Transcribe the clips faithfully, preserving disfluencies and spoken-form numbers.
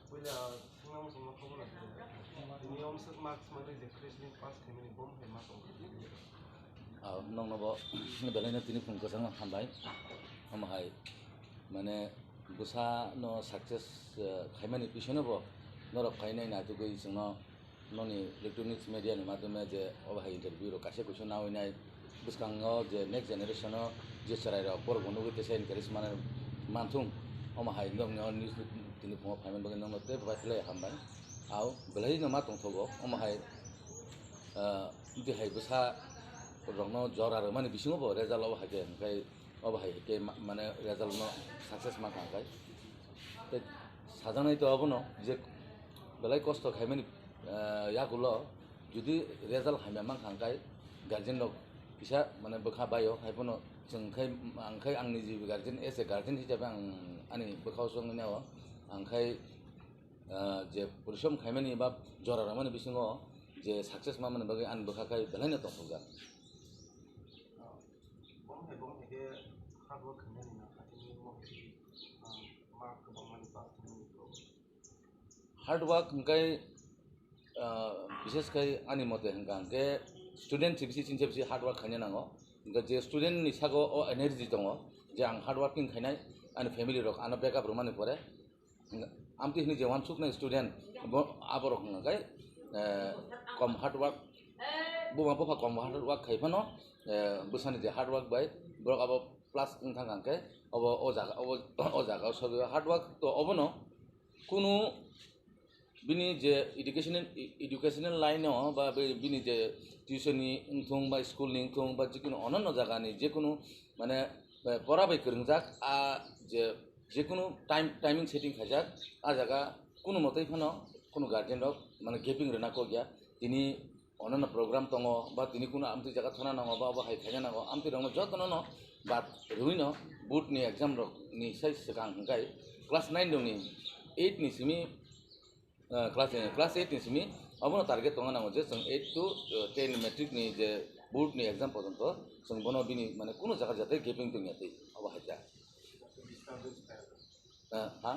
Puila thangna muchungma khobor nang khe, tini omswk marks manwi je Christian pass khaimani bom hai ma tong kha. Ah, nokno bo belaino tini phung kwchangno hambai. Omo hai mane bwsano success, eh, khaimani pisono bo norok phainai naitugwi chwngno noni electronics media ni madhyome je obo hai interview rok kaisa kuisu nawi nai bwskango je next generation o je chwrai rok borok bo nugwi teisa encourage manai manthung. Omo hai nokni o news tini phungo phaimani bagwi nokno tei bai khlai hambai. Au belai no ma tongthogo omo hai, ah, tei hai bwsa rokno jora rwmani bisingo bo result obo hai khe hwnkhe obo hai khe ma-, mane result no success ma kha khe. Tei sajaknai to abono je belai kosto khaimani, eh, yagulo jodi result hamya mankha hwnkhe guardian rok kisa mane bwkha baio, haiphano chwng khai, ang khai ang niji guardian, as a guardian hisabe ang ani bwkhao chwngwi nao, ang khai, eh, je porishrom khaimani ba jora rwmani bisingo je success mamani bagwi ani bwkha khai belaino tongthokjak. Bom hai bom hai khe hard work khainani na khatini mo hai, ah, mark kwbangmani pass khainani bro. Hard work hwnkhe, ah, bishes khai ani mote hwnkha hwnkhe student se bisi chinsa bisi hard work khaina nango. Hwnkhe je student ni sago o energy tongo je ang hard working khainai, ani family rok ano backup rwmani pore. Amtwi hwnwi je wansuknai student, bo, aborok hwnka khe, eh, kom hard work, buma bupha kom hard work khai phano, eh, bwsani je hard work bai borok abo plus wng thang khe obo o jaga, obo o jaga o sogwi hard work to obono kunu bini je educational, educational line o ba be-, bini je tuition ni wngthung ba school ni wngthung ba jikunu ononno jaga ni jekunu mane, eh, pora bai kwrwngjak a je jekunu time, timing setting khaijak, a jaga kunu motoi phano kunu guardian rok mane gaping rwna kok ya. Tini ononno program tongo, ba tini kunu amtwi jaga thana nango, ba obo hai khaina nango, amtwi rokno jotono no bad rwino board ni exam rok ni sai swkang hwnkhe class nine rokni eight ni simi, eh, class, eh, class eight ni simi abono target tongna nango je chwng eight to, eh, ten matric ni je board ni exam porjonto chwng bono bini mane kunu jaga jate gaping tongya twi obo hai kha. Eh, ha?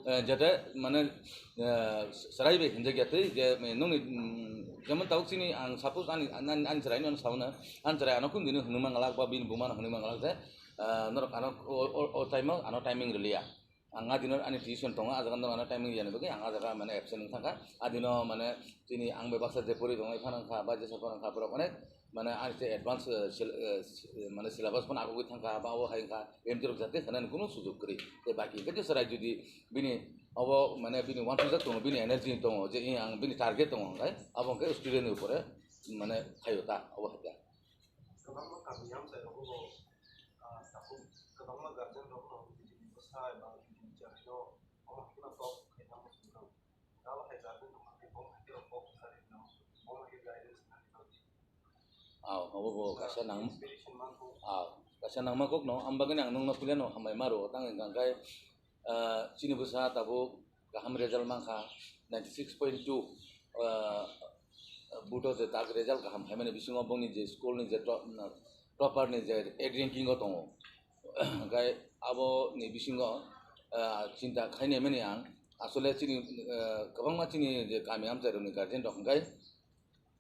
Eh, jate mane, eh, chwrai bai hinjak ya twi je, eh, nungni, mm, jemon tabuk chini ang suppose ani, ani, ani chwrai no sao na, ani chwrai ano kung dino hwnwi manglak ba bini buma no hwnwi manglak je, eh, norok ano o, o, o time o ano timing rwliya. Ang a dino ani tuition tongo, a jaga norok ano timing rwya ni bagwi ang a jaga mane absent wng thangkha. A dino mane chini ang bai baksa je pori tongwi phano wngkha ba jesa phano wngkha borok onek mane ani se advance, eh, sil-, eh, si-, eh, mane syllabus phano agugwi thangkha ba o hai wngkha, M T rok jate sanani kunu sujok kwrwi. Tei baki hwnkhe je chwrai jodi bini obo mane bini wansukjak tongo, bini energy tongo, je, eh, ang bini target tongo hwnkhe, abo hwnkhe student ni upore mane phaio ta, obo hai ta. Kwbangma kami amchai rogo bo, ah, tabuk kwbangma guardian rokno bini bwsa eba bini chwraino omo haino top khaina muchungkha. Aw, abo bo kaisa nang, aw, kaisa nangma kok no, ang bagwi ang nungno puila no hambai maro, tang hwnkha khe, ah, chini bwsa tabuk kaham result mankha, ninety six point two, ah, buto je tak result kaham khaimani bisingo bongni je school ni je to-, topper ni je eight ranking o tongo, hwnkhe abo ni bisingo, ah, chinta khainai mani ang, asole chini, eh, kwbangma chini je kami amchai rokni guardian rok hwnkhe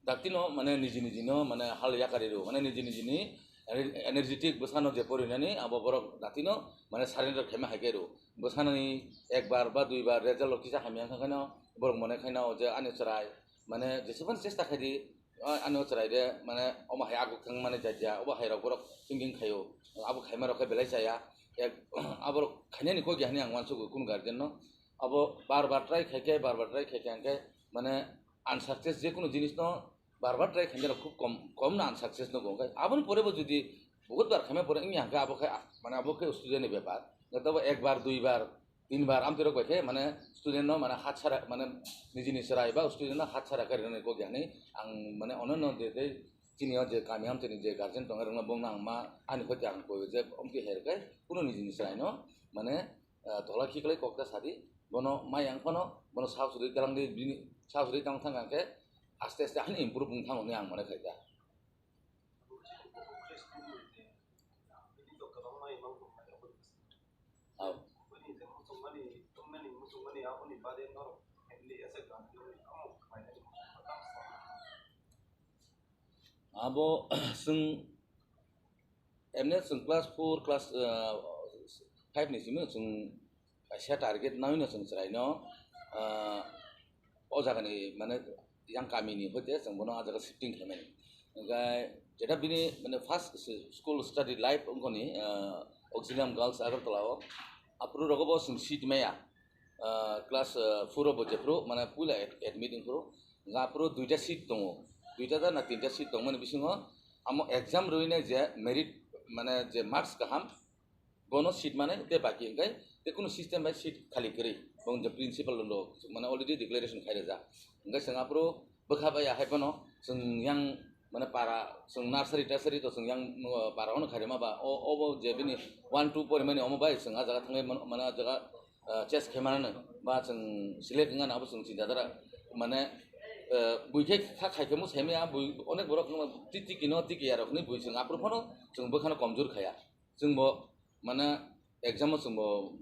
daktino mane niji niji no mane hal yakari rw mane niji niji ni ener-, energetic bwsano je porinani abo borok daktino mane surrender khaima hai khe rw bwsani ekbar ba duibar result rok kisa hamya wngkha khaino borok mone khaino je ani chwrai mane jesebani chesta khaidi, o, ani o chwrai de, mane, omo hai aguk thang mani jaja, obo hai rok borok thinking khaio, abo khaima rok khe belai chaya, ek, abo rok khainani kok ya hwnwi ang uansugo kunu guardian no, abo bar bar try khai khe, bar bar try khai khe, hwnkhe, mane, unsuccess je kunu jinis no bar bar try khainai rok khub kom, kom no unsuccess no go, hwnkhe, aboni pore bo jodi buhut bar khaima pore wngya hwnkhe, abo khe, mane, abo khe student ni bepar, joto bo ek bar, dui bar, tin bar amtwi rok bai khe mane student no mane hat sara mane nijini chwrai ba student no hat sara kari rwni kok ya hwnwi ang mane ono no de de chini o je kami amtwi ni je guardian tongo rwngno bongno ang ma ani hoti ang koi je amtwi her khe kuno nijini chwrai no mane, ah, tola khiklai kok ta sadi bono mai ang phano bono sahos rwi tlang di bini sahos rwi tang thang ang khe aste aste ani improve wng thang hwnwi ang mane khai kha. Aw. Aboni bade norok family as a guardian tamo khlainani tamo sa. Abo chwng emne chwng class four, class, ah, five ni simi chwng kaisa target nawi no chwng chwraino, ah, o jagani mane yang kami ni hoite chwng bono ah jaga shifting khlaimani. Hwnkhe jeta bini mane first school study life wngkoni, ah, Auxilium Girls Agartala o, aphuru rogo bo chwng seat maya, ah, class, ah, four o bo jephuru mane puila ad-, admit wngphuru, hwnkhe aphuru duita seat tongo, duita da na tinta seat tongmani bisingo amo exam rwinai je merit mane je marks kaham, bono seat mane tei baki hwnkhe tei kunu system bai seat khali kwrwi. Bo je principal rok mane already declaration khai rijak. Hwnkhe chwng aphuru bwkha bai ahai phano chwng yang mane para chwng nursery tertiary to chwng yang, uh, para ono khairima ba o, obo je bini one two porimani omo bai chwng ah jaga thangwi mano, mane ah jaga, uh, chess khai manano ba chwng select wngna abo chwng chinta dara mane, uh, bui khe kha khai khe mo saimaya bui onek borok wngma tiki no tiki ya rok hinwi bui chwng aphuru phano chwng bwkhano komjor khaya. Chwngbo mane exam o chwngbo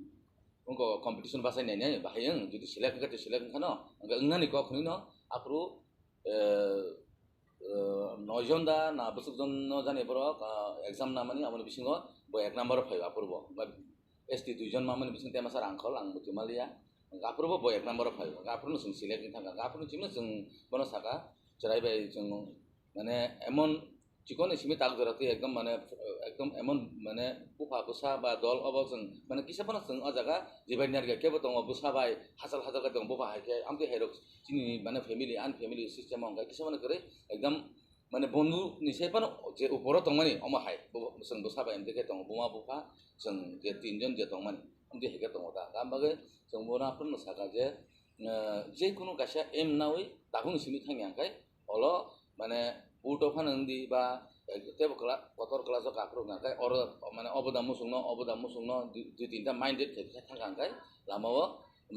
wngkha competition bachai nainai bahai wng, jodi select wngkha tei select wngkha no, hwnkhe wngnani kok hwnwi no aphuru, eh, eh, noi jon da na bwswk jon no jani borok, ah, exam namani aboni bisingo bo ek number o phaio aphuru bo. Ba S T dui jon mamani bisingo temasa rangkhol ang bwtwi maliya. Hwnkhe aphuru bo bo ek number o phaio. Hwnkhe aphuru no chwng select wngkha. Hwnkhe aphuru no chwng bono saka chwrai bai chwng mane emon chikon ni simi tak jora twi ekdom mane, ekdom emon mane bupha bwsa ba dol obo chwng mane kisa phano chwng o jaga divide narikha kebo tongo bwsa bai hachal hachal khe tongo bupha hai khe amtwi hai rok chini mane family ani family system o hwnkhe kisa phano kwrwi ekdom mane bondhu ni sai phano je upor o tongmani omo hai bo chwng bwsa bai amtwi khe tongo buma bupha chwng je tin jon je tongmani amtwi hai khe tongo ta. Aboni bagwi chwng bono aphuru no saka je, eh, je kunu kaisa aim nawi tabukni simi thangya hwnkhe olo mane board o phano wngdi ba, eh, tebo kla-, kotor class o kaphuru hwnkha khe oro mane obo da muchungno, obo da muchungno dui, dui tinta minded khe khe thangkha hwnkhe lama o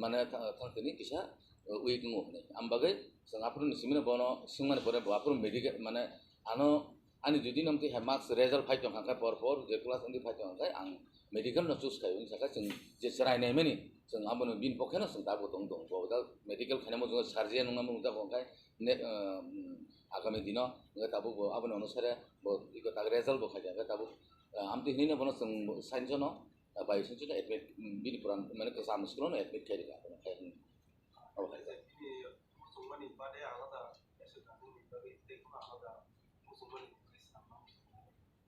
mane tha-, thangtini kisa, eh, weak wngo hwnwi. Am bagwi chwng aphuru ni simi no bono swngmani pore bo aphuru medical mane ano ani jodi no twi hai marks result phai tongkha hwnkhe por por je class wngwi phai tongkha hwnkhe ang medical no choose khai wngwi sakha chwng je chwrai naimani chwng abono bini pokhe no chwng tabuk tong tong bo da medical khainai mo chwng surgeon wngna mung jago hwnkhe ne, um, agami dino hwnkhe tabuk bo aboni onusare bo iko tak result bo khaikha hwnkhe tabuk, uh, amtwi hinwi no bono chwng science no, uh, bio science no admit, um, bini pran mane kwcham school no admit khairikha abono khai hwnwi. Abo hai.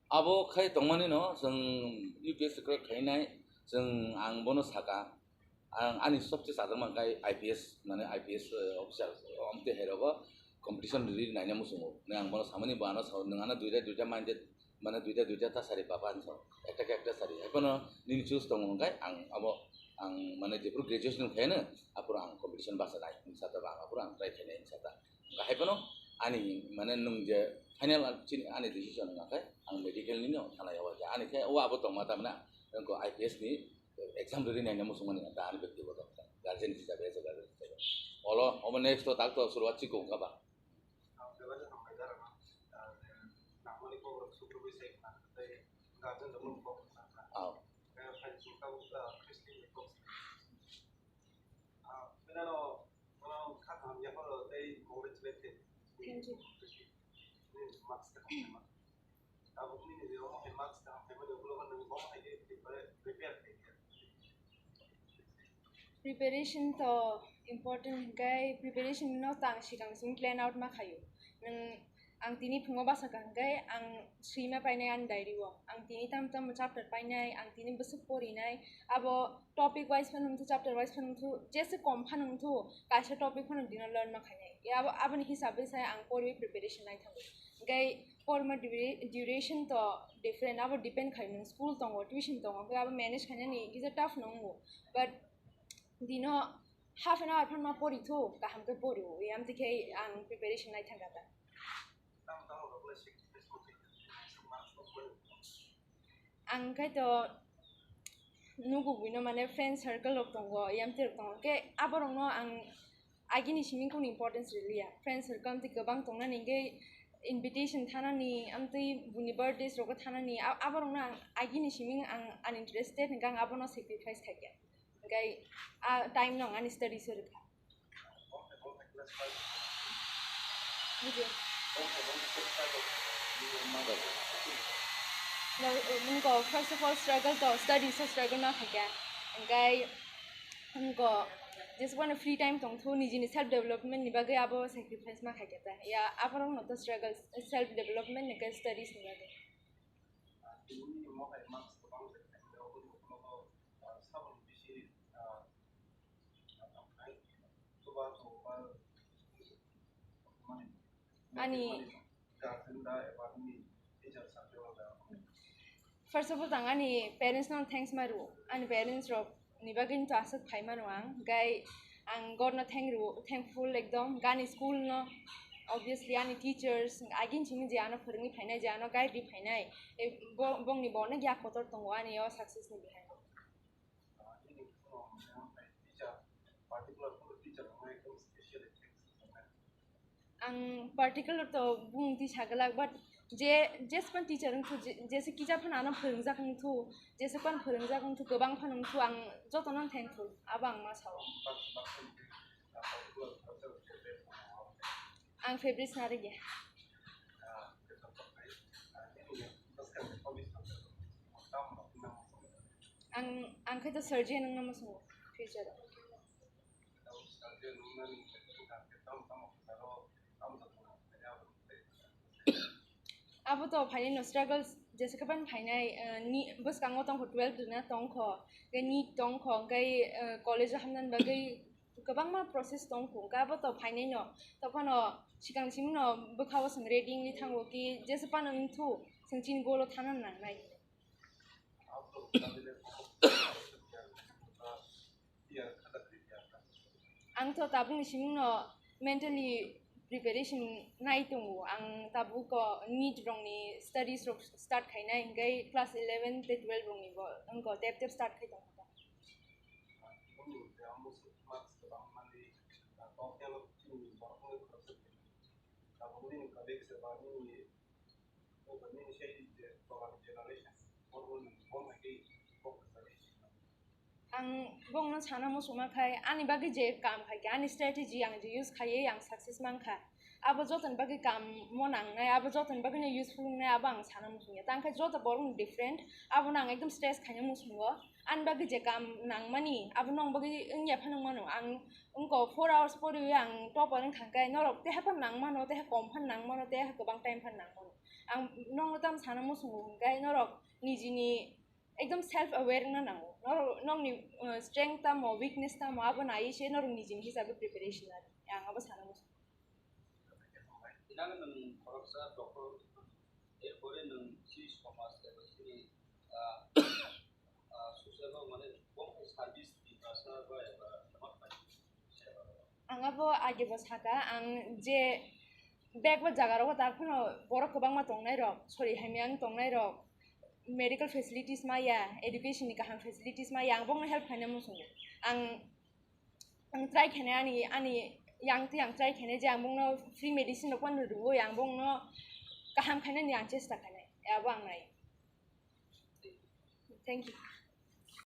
Abo khai tongmani no chwng U P S C crack khainai chwng ang bono saka, ang ani sobse chajak mankha I P S mane I P S, eh, officer, amtwi hai rogo competition ri naina muchungo. Nang ang bono samani bo ano sao, nwng ano duita duita minded mane duita duita ta sari baba hinwi sao, ekta khe ekta sari. Haiphano nini choose tongo hwnkhe ang abo ang mane jephuru graduation khaiyano aphuru ang competition bachanai hinwi sata ba ang aphuru ang try khainai hinwi sata. Hwnkhe haiphano ani mane nwng je final chini ani decision wngkha khe ang medical nini thanai o ani khe o abo tongma tamna wngkha I P S ni exam rwrwi naina muchungmani ta ani bektigoto guardian hisabe as a guardian hisabe. Olo omo next to tak to suruat chikung kha ba. Thank you. Preparation to important hwnkhe preparation no tang sikang simi plan out ma khaio. Nwng ang tini phungo basa kha hwnkhe ang swima painai ani diary o. Ang tini tam tam chapter painai, ang tini bwswk porinai, abo topic wise phano wngthu, chapter wise phano wngthu, jesa kom phano wngthu, kaisa topic phano dino learn ma khainai. Abo, aboni hisab bai sai ang poriwi preparation nai thango. Hwnkhe porma dura-, duration to different, abo depend khai nwng school tongo, tuition tongo, hwnkhe abo manage khainani kisa tough no wngo. But dino half an hour phano ma pori thu, kaham khe pori o, yam tikhe ang preparation nai thangkha ta. Ang khai to nugu buino mane friend circle rok tongo, yam tirok tongo, khe aborokno ang agini simi kunu importance riliya. Friend circle tei kwbang tongnani hwnkhe invitation thanani, amtwi buini birthdays rogo thanani, a-, aborokno ang agini simi ang uninterested hwnkhe ang abono sacrifice khaikha. Hingke a time no ang ani studies o rwkha. Bujio. No, nungko first of all struggle to studies o struggle ma khaikha. Hingke nungko jeswkano free time tongthu nijini self development ni bagwi abo sacrifice ma khaikha ta. Ya, aborok no to struggle self development ni khe studies ni bagwi. Ani first of all, ang ani parents no thanks ma rwo. Ani parents rok ni bagwi to aswk phai mano ang. Gai ang God no thank rwo, thankful ekdom. Gani school no, obviously ani teachers, agin chini je ano phwrwngwi phainai, je ano guide ri phainai, e, bo-, bongni bo no ya kotor tongo ani o success ni behind. Ang particular to bung tisa glak, but je, jespan teacher wngthu, je, jese kisa phano ano phwrwngjak wngthu, jese pan phwrwngjak wngthu, kwbang phano wngthu, ang jotono thankful, abo ang ma sao. Ang fabric na rwgya. Ang, ang khe to surgeon wngna muchungo future o. Abo to phainai no struggles jesa khe ban phainai, eh, ni bwskango tongkho twelve rwna tongkho, tei NEET tongkho, hwnkhe, eh, college o hamnani bagwi kwbangma process tongkho, hwnkhe abo to phainai no, tophano sikang simi no bwkha o chwng ready wngwi thango ki jesa phano wngthu chwng chini goal o thana nangnai. Ang to tabukni simingno mentally preparation nai tongo. Ang tabuk o NEET rokni studies rok start khainai, hingke class eleven tei twelve rokni bo wngko tep tep start khai tongkha. Ang bongno sana muchungma khai, ani bagwi je kam khai khe, ani strategy ang je use khaiwi ang success mankha. Abo jotoni bagwi kam mo nangnai, abo jotoni bagwi no useful wngnai, abo ang sana muchungya. Tang khe joto borok ni different, abono ang ekdom stress khaina muchungo. Ani bagwi je kam nangmani, abo nong bagwi wngya phano wngmano. Ang wngko four hours poriwi ang topper wngkha khe, norok teha phano nangmano, teha kom phano nangmano, teha kwbang time phano nangmano. Ang nongno tamo sana muchungo hwnkhe norok nijini ekdom self aware wngna nango. Norok nokni, uh, strength tamo, weakness tamo, abo naiwi se norok nijini hisabe preparation ladi. Ang abo sana muchungo. Nang nwng khoroksa doctor, erpore nwng chini somaj eba chini, ah, ah, society o mane bongni service di basa ba eba tama pai se eba. Ang abo age bo saka, ang je bag ba jaga rogo ta phano borok kwbangma tongnai rok, sorry, hamya wng tongnai rok, medical facilities maya, education ni kaham facilities maya, ang bongno help khaina muchungo. Ang, ang try khaina ani, ani yang twi ang try khaina je ang bongno free medicine rok phano rwui ang bongno kaham khainani ang chesta khainai, abo ang nai. Thank you.